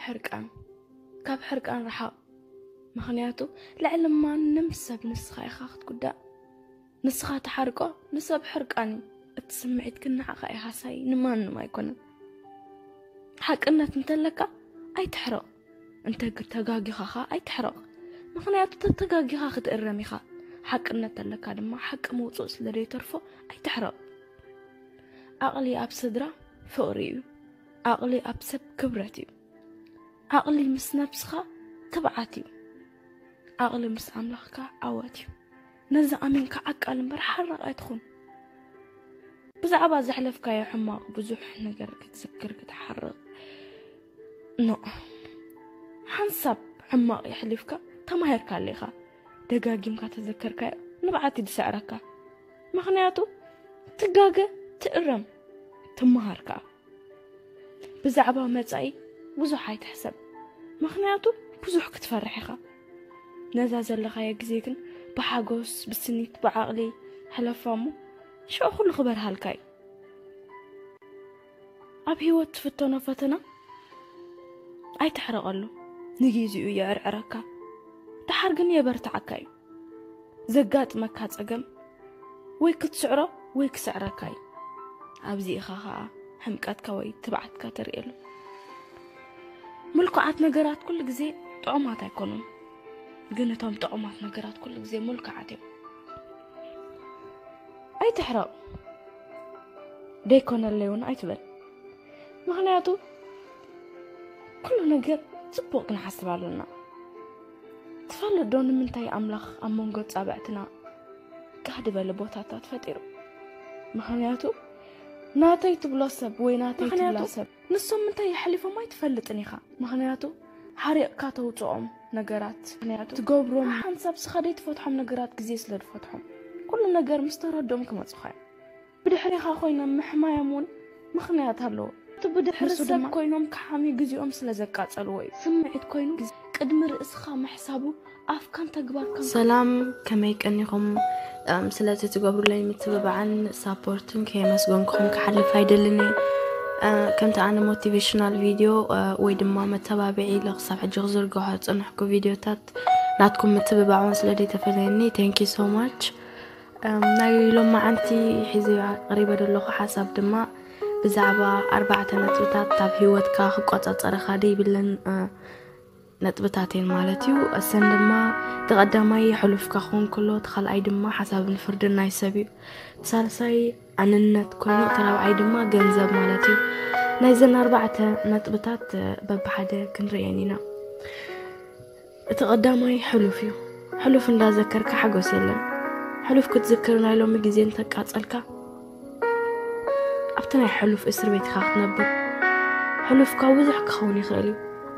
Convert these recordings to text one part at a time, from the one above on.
ሕርቃን፣ ካብ ሕርቃን ርሓቕ። ምኽንያቱ ልዕሊ ማንም ሰብ ንስኻ ኢኻ ክትጉዳእ። ንስኻ ትሓርቆ ንሰብ ሕርቃን እዩ። እቲ ስምዒት ግን ንዓኻ እዩ ሃሳይ፣ ንማንም ኣይኮነን። ሓቅነት እንተለካ ኣይትሕረቕ፣ እንተ ተጋጊኻ ኸኣ ኣይትሕረቕ። ምኽንያቱ ተተጋጊኻ ክትእረም ኢኻ። ሓቅነት ተለካ ድማ ሓቂ ምውፅኡ ስለ ዘይተርፎ ኣይትሕረቕ። ዓቕሊ ኣብ ስድራ ፍቕሪ እዩ። ዓቕሊ ኣብ ሰብ ክብረት እዩ። ዓቕሊ ምስ ነብስኻ ትብዓት እዩ። ዓቕሊ ምስ ኣምላኽካ ዓወት እዩ። ነዚ ኣሚንካ ዓቃል እምበር ሓራቕ ኣይትኹን። ብዛዕባ ዘሕለፍካዮ ሕማቕ ብዙሕ ነገር ክትዝክር ክትሓርቕ ኖ። ሓንሳብ ሕማቕ የሕሊፍካ ተማሂርካሉ ኢኻ። ደጋጊምካ ተዘከርካዮ ንብዓት እዩ ዝስዕረካ። ምኽንያቱ ትጋገ ትእረም ትመሃር ከኣ። ብዛዕባ መጻኢ ብዙሕ ኣይትሕሰብ፣ ምኽንያቱ ብዙሕ ክትፈርሕ ኢኻ። ነዛ ዘለኻዮ ግዜ ግን ብሓጎስ ብስኒት ብዓቕሊ ሕለፋ እሞ ሽዑ ኩሉ ክበርሃልካ እዩ። ኣብ ህይወት ትፍተኖ ፈተና ኣይትሕረቐሉ፣ ንግዜኡ የዕርዕረካ፣ ደሓር ግን የበርትዓካ እዩ። ዘጋጥመካ ጸገም ወይ ክትስዕሮ ወይ ክስዕረካ እዩ። ኣብዚ ኢኻ ኸኣ ሕምቀትካ ወይ ትብዓትካ ተርእየሉ። ምልኩዓት ነገራት ኩሉ ግዜ ጥዑማት ኣይኮኑን፣ ግን እቶም ጥዑማት ነገራት ኩሉ ግዜ ምልኩዓት እዮም። ኣይትሕረቕ፣ ደይኮነለይ እውን ኣይትበል። ምኽንያቱ ኩሉ ነገር ጽቡቕ ክንሓስብ ኣለና። ትፈልጥ ዶ ንምንታይ ኣምላኽ ኣብ መንጎ ጻብዕትና ጋህ ዝበለ ቦታታት ፈጢሩ? ምኽንያቱ ናተይ ትብሎ ሰብ ወይ ናተይ ትብላ ሰብ ንሶም ምንታይ የሕሊፎም ኣይትፈልጥን ኢኻ። ምኽንያቱ ሓሪቕካ ተውጽኦም ነገራት፣ ምኽንያቱ ትገብሮም ሓንሳብ ስኻ ደይትፈትሖም ነገራት ግዜ ስለ ዝፈትሖም ኩሉ ነገር ምስ ተረዶም ክመጹኻ እዮም። ብድሕሬኻ ኮይኖም ምሕማዮም እውን ምኽንያት ኣለዎ። እቲ ብድሕሪ ንሱ ሰብ ድማ ኮይኖም ክሓምዩ ግዜኦም ስለ ዘቃጸልዎ እዩ። ስምዒት ኮይኑ ግዜ ቅድሚ ርእስኻ ምሕሳቡ ኣፍካን ተግባርካን ሰላም፣ ከመይ ቀኒኹም? እም፣ ስለቲ ትገብሩለይ ምትብባዕን ሳፖርትን ከየመስገንኩኹም ክሓልፍ ኣይደልን እየ። እ፣ ከምቲ ኣነ ሞቲቬሽናል ቪድዮ፣ እ፣ ወይ ድማ መተባብዒ ኢለ ክሳብ ሕጂ ክዝርግሖ ዝጸናሕኩ ቪድዮታት ናትኩም ምትብባዕውን ስለ ዘይተፈለየኒ፣ thank you so much። እም፣ ናይ ሎማዓንቲ ሒዘ ኣቕሪበ ዘለኹ ሓሳብ ድማ ብዛዕባ ኣርባዕተ ነጥብታት ኣብ ህይወትካ ክቆጻጸረኻ ደይብለን፣ እ፣ ነጥብታት እየን ማለት እዩ። እሰን ድማ፣ እቲ ቀዳማይ ሕሉፍካ ክኸውን ከሎ፣ እቲ ካልኣይ ድማ ሓሳብን ፍርድን ናይ ሰብ እዩ። እቲ ሳልሳይ ኣንነት ኮይኑ፣ እቲ ራብዓይ ድማ ገንዘብ ማለት እዩ። ናይዘን ኣርባዕተ ነጥብታት፣ እ፣ በብሓደ ክንርእየን ኢና። እቲ ቀዳማይ ሕሉፍ እዩ። ሕሉፍ እንዳዘከርካ ሓጎስ የለን። ሕሉፍ ክትዝክር ናይ ሎሚ ግዜ እንተቃጸልካ፣ ኣብቲ ናይ ሕሉፍ እስር ቤት ኢኻ ክትነብር። ሕሉፍካ ብዙሕ ክኸውን ይኽእል እዩ፣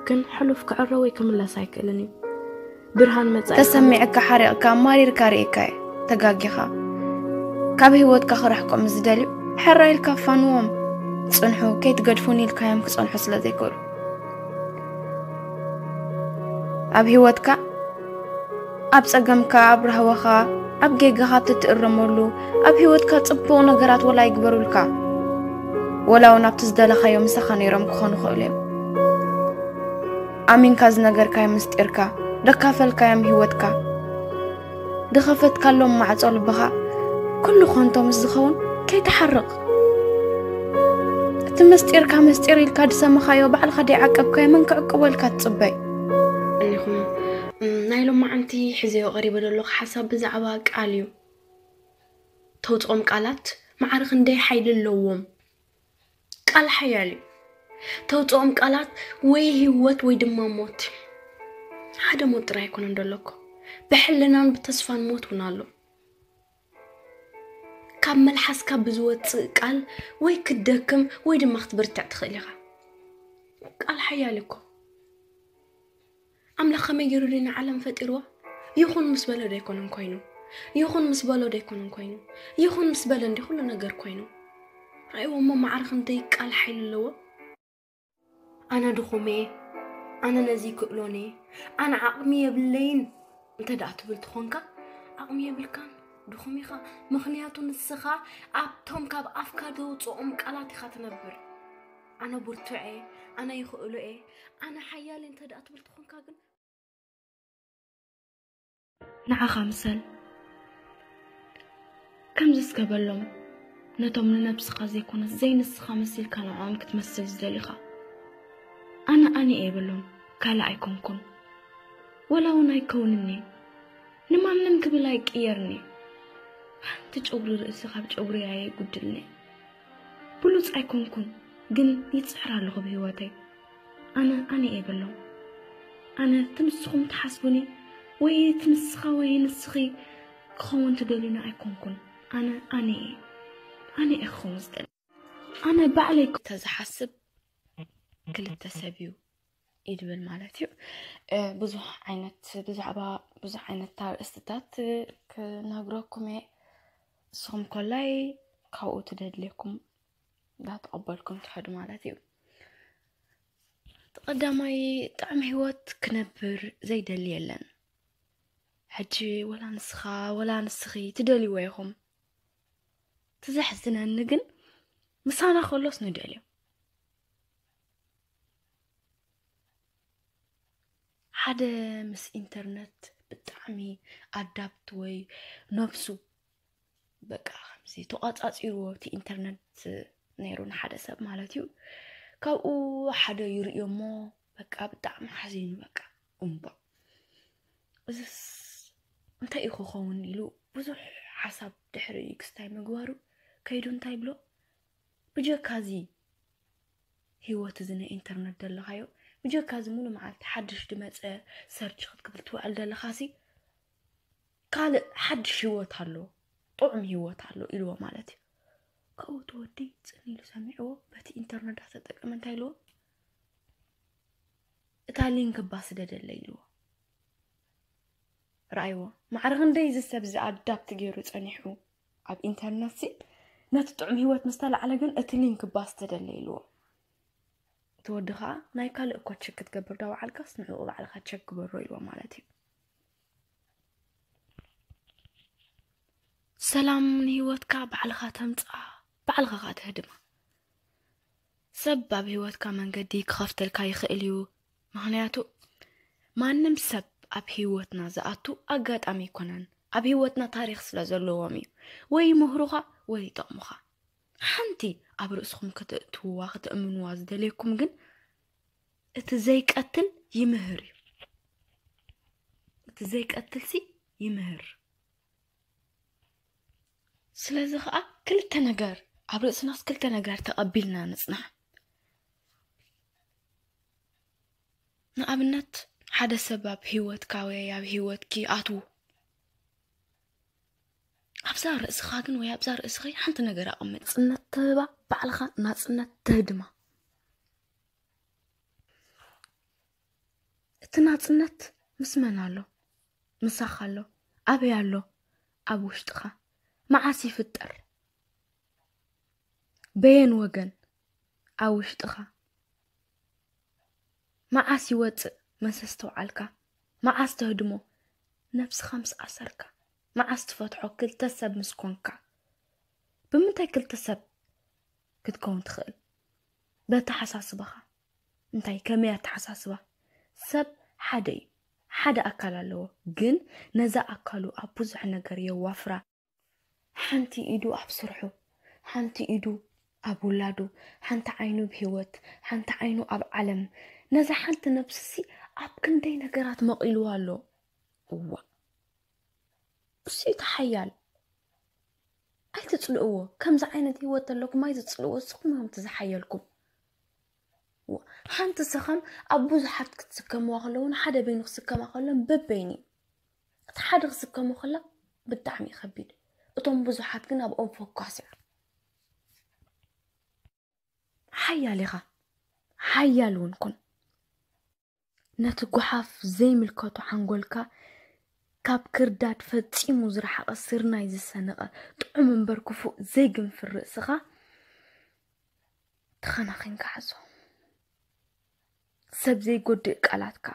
ግን ሕሉፍ ክዕረ ወይ ክምለስ ኣይክእልን እዩ። ብርሃን መጻኢ ተሰሚዕካ ሓሪቕካ ማሪርካ ርኢካ እዩ። ተጋጊኻ። ካብ ህይወትካ ክርሕቆም ዝደልዩ ሕራይ ኢልካ ፋንዎም። ጽንሑ፣ ከይትገድፉን ኢልካዮም ክጸንሑ ስለ ዘይክእሉ። ኣብ ህይወትካ፣ ኣብ ጸገምካ፣ ኣብ ራህዋኻ፣ ኣብ ጌጋኻ ትትእረመሉ፣ ኣብ ህይወትካ ጽቡቕ ነገራት ወላ ይግበሩልካ። ወላ እውን ኣብቲ ዝደለኻዮ ምሳኻ ነይሮም ክኾኑ ይኽእሉ እዮም። ኣሚንካ ዝነገርካዮ ምስጢርካ፣ ደካፈልካዮም ህይወትካ፣ ድኸፈትካሎም ማዕጾ ልብኻ፣ ኩሉ ኾንቶ ምስ ዝኸውን ከይትሓርቕ። እቲ ምስጢርካ ምስጢር ኢልካ ድሰመኻዮ ባዕልኻ ደይዓቀብካዮ መን ክዕቅቦ ኢልካ ትጽበይ? እኒኹም፣ እም፣ ናይ ሎማዓንቲ ሒዘዮ ቀሪበ ዘለኹ ሓሳብ ብዛዕባ ቃል እዩ። ተውፅኦም ቃላት ማዕረ ክንደይ ሓይሊ ኣለዎም። ቃል ሓያል እዩ። ተውፅኦም ቃላት ወይ ህይወት ወይ ድማ ሞት። ሓደ ሞት ጥራይ ኣይኮነን ደሎ እኮ። ብሕልናን ብተስፋን ሞት እውን ኣሎ። ካብ መልሓስካ ብዝወፅእ ቃል ወይ ክትደክም ወይ ድማ ክትብርትዕ ትኽእል ኢኻ። ቃል ሓያል እኮ። ኣምላኽ ከመይ ገይሩ ድዩ ንዓለም ፈጢርዋ? ይኹን ምስ በሎ ዶ ኣይኮነን ኮይኑ? ይኹን ምስ በሎ ዶ ኣይኮነን ኮይኑ? ይኹን ምስ በለ እንዲ ኩሉ ነገር ኮይኑ። ረኣይዎ እሞ ማዕረ ክንደይ ቃል ሓይሊ ኣለዎ። ኣነ ድኹም እየ፣ ኣነ ነዚ ይክእሎን እየ፣ ኣነ ዓቕሚ የብለይን እንተ ደኣ ትብል ትኾንካ፣ ዓቕሚ የብልካን፣ ድኹም ኢኻ። ምኽንያቱ ንስኻ ኣብቶም ካብ ኣፍካ ዘውፅኦም ቃላት ኢኻ ትነብር። ኣነ ብርቱዕ እየ፣ ኣነ ይኽእሎ እየ፣ ኣነ ሓያል እየ እንተ ደኣ ትብል ትኾንካ ግን ንዓኻ ምሰል። ከምዚ እስከ በሎም፣ ነቶም ንነብስኻ ዘይኮነስ ዘይንስኻ መሲልካ ንዕኦም ክትመስል ዝደሊኻ። ኣነ ኣነ እየ በሎም፣ ካልእ ኣይኮንኩን። ወላ እውን ኣይከውንን እየ። ንማንም ክብል ኣይቅየርን እየ። ሓንቲ ጨጉሪ ርእሲ ካብ ጨጉሪ ኣየጉድልን እየ። ብሉጽ ኣይኮንኩን፣ ግን ይጽዕር ኣለኹ ብህይወተይ። ኣነ ኣነ እየ በሎም። ኣነ እቲ ንስኹም ትሓስቡኒ ወይ እቲ ንስኻ ወይ ንስኺ ክኸውን ትደልዩኒ ኣይኮንኩን። ኣነ ኣነ እየ። ኣነ እየ ክኸውን ዝደሊ። ኣነ ባዕለይ ተዝሓስብ ክልተ ሰብ እዩ ይድብል ማለት እዩ። እ፣ ብዙሕ ዓይነት፣ ብዛዕባ ብዙሕ ዓይነት ኣርእስትታት ክነግረኩም እየ። ንስኹም ኮላይ ካብኡ ትደድልየኩም እንዳተቐበልኩም ትኸዱ ማለት እዩ። እቲ ቀዳማይ፣ ጥዕም ህይወት ክነብር ዘይደሊ የለን። ሕጂ ወላ ንስኻ ወላ ንስኺ ትደልይዎ ኢኹም። እቲ ዘሕዝነኒ ግን ምሳና ከሎስ ንደልዮ። ሓደ ምስ ኢንተርነት ብጣዕሚ ኣዳፕት ወይ ነብሱ በቃ ከምዚ ተቋጻጺርዎ እቲ ኢንተርነት ነይሩ ንሓደ ሰብ ማለት እዩ። ካብኡ ሓደ ይርእዮ እሞ በቃ ብጣዕሚ ሓዚኑ በቃ እምባ። እዝስ እንታይ እዩ ክኸውን ኢሉ ብዙሕ ሓሳብ ድሕሪ ክስታይ ምግባሩ ከይዱ እንታይ ብሎ ብጀካ እዚ ህይወት እዚ ናይ ኢንተርነት ደለኻዮ ብጀካ እዚ ሙሉ መዓልቲ ሓድሽ ድመፀ ሰርች ክትክብል ትውዕል ደለኻሲ ካልእ ሓድሽ ህይወት ኣሎ ጥዑም ህይወት ኣሎ ኢልዎ ማለት እዩ። ካብኡ እቲ ወዲ ፅን ኢሉ ሰሚዕዎ በቲ ኢንተርነት ዳተጠቀመ እንታይ ኢልዎ እታ ሊንክ እባ ስደደለይ ኢልዎ። ረኣይዎ ማዕረ ክንደይ እዚ ሰብ እዚ ኣዳፕት ገይሩ ፀኒሑ ኣብ ኢንተርነት ሲ ነቲ ጥዑም ህይወት ምስ ተላዕለ ግን እቲ ሊንክ እባ ስደደለይ ኢልዎ። እቲ ወዲ ከዓ ናይ ካልእ እኮ ቸክ ክትገብር ዳበዓልካስ ንዕኡ ባዕልካ ቸክ ግበሮ ኢልዎ ማለት እዩ። ሰላም ንህይወትካ ባዕልኻ ተምፅኣ ባዕልኻ ከዓ ተህድማ። ሰብ ኣብ ህይወትካ መንገዲ ክኸፍተልካ ይኽእል እዩ። ምኽንያቱ ማንም ሰብ ኣብ ህይወትና ዝኣቱ ኣጋጣሚ ኣይኮነን። ኣብ ህይወትና ታሪኽ ስለ ዘለዎም እዩ። ወይ ይምህሩኻ ወይ ይጠቕሙኻ። ሓንቲ ኣብ ርእስኹም ከተእትውዋ ከተእምንዋ ዝደልየኩም ግን እቲ ዘይቀትል ይምህር እዩ። እቲ ዘይቀትልሲ ይምህር። ስለዚ ከዓ ክልተ ነገር ኣብ ርእስናስ ክልተ ነገር ተቐቢልና ንጽናሕ። ንኣብነት ሓደ ሰብ ኣብ ህይወትካ ወይ ኣብ ህይወትኪ ኣትዉ ኣብዛ ርእስኻ ግን ወይ ኣብዛ ርእስኺ ሓንቲ ነገር ኣቐምጥ። ናጽነት ትህባ ባዕልኻ ናጽነት ትህድማ። እቲ ናጽነት ምስ መን ኣሎ? ምሳኻ ኣሎ። ኣበይ ኣሎ? ኣብ ውሽጥኻ። መዓስ ይፍጠር? በየን ወገን? ኣብ ውሽጥኻ። መዓስ ይወጽእ መሰስተውዓልካ? መዓስ ተህድሞ ነብስኻ ምስ ኣሰርካ? መዓስ ትፈትሖ ክልተ ሰብ ምስ ኮንካ? ብምንታይ ክልተ ሰብ ክትከውን ትኽእል? በተሓሳስባኻ። እንታይ ከመይ ኣተሓሳስባ? ሰብ ሓደ እዩ። ሓደ ኣካል ኣለዎ። ግን ነዛ ኣካሉ ኣብ ብዙሕ ነገር የዋፍራ። ሓንቲ ኢዱ ኣብ ስርሑ፣ ሓንቲ ኢዱ ኣብ ውላዱ፣ ሓንቲ ዓይኑ ኣብ ህይወት፣ ሓንቲ ዓይኑ ኣብ ዓለም። ነዛ ሓንቲ ነብስሲ ኣብ ክንደይ ነገራት መቒልዋ ኣሎ። እዋ እሱ እቲ ሓያል። ኣይትጽልእዎ። ከምዚ ዓይነት ህይወት ዘለኩም ኣይትጽልእዎ። ንስኹም ኢኹም እቲ ዝሓየልኩም። ሓንቲ ሰኸም ኣብ ብዙሓት ክትስከምዋ ከለዉ ንሓደ በይኑ ክስከማ ከሎ በበይኑ እዩ። እቲ ሓደ ክስከሞ ከላ ብጣዕሚ እዩ ከቢድ። እቶም ብዙሓት ግን ኣብኦም ፎኳስ እዮም። ሓያል ኢኻ። ሓያል እውን ኩን። ነቲ ጓሓፍ ዘይምልከቶ ሓንጎልካ ካብ ክርዳድ ፈጺሙ ዝረሓቐ ስርናይ ዝሰነቐ ጥዑም እምበር ክፉእ ዘይግንፍር ርእስኻ ተኸናኺንካ ሓዞ። ሰብ ዘይጎድእ ቃላትካ።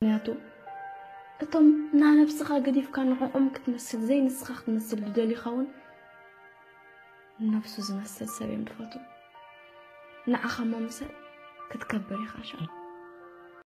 ምኽንያቱ እቶም ናነብስኻ ገዲፍካ ንዕኦም ክትመስል ዘይንስኻ ክትመስል ዝደሊኻ እውን ንነብሱ ዝመስል ሰብ እዮም ዝፈትዉ። ንዓኻ እሞ ምሰል። ክትከብር ኢኻ ሻ።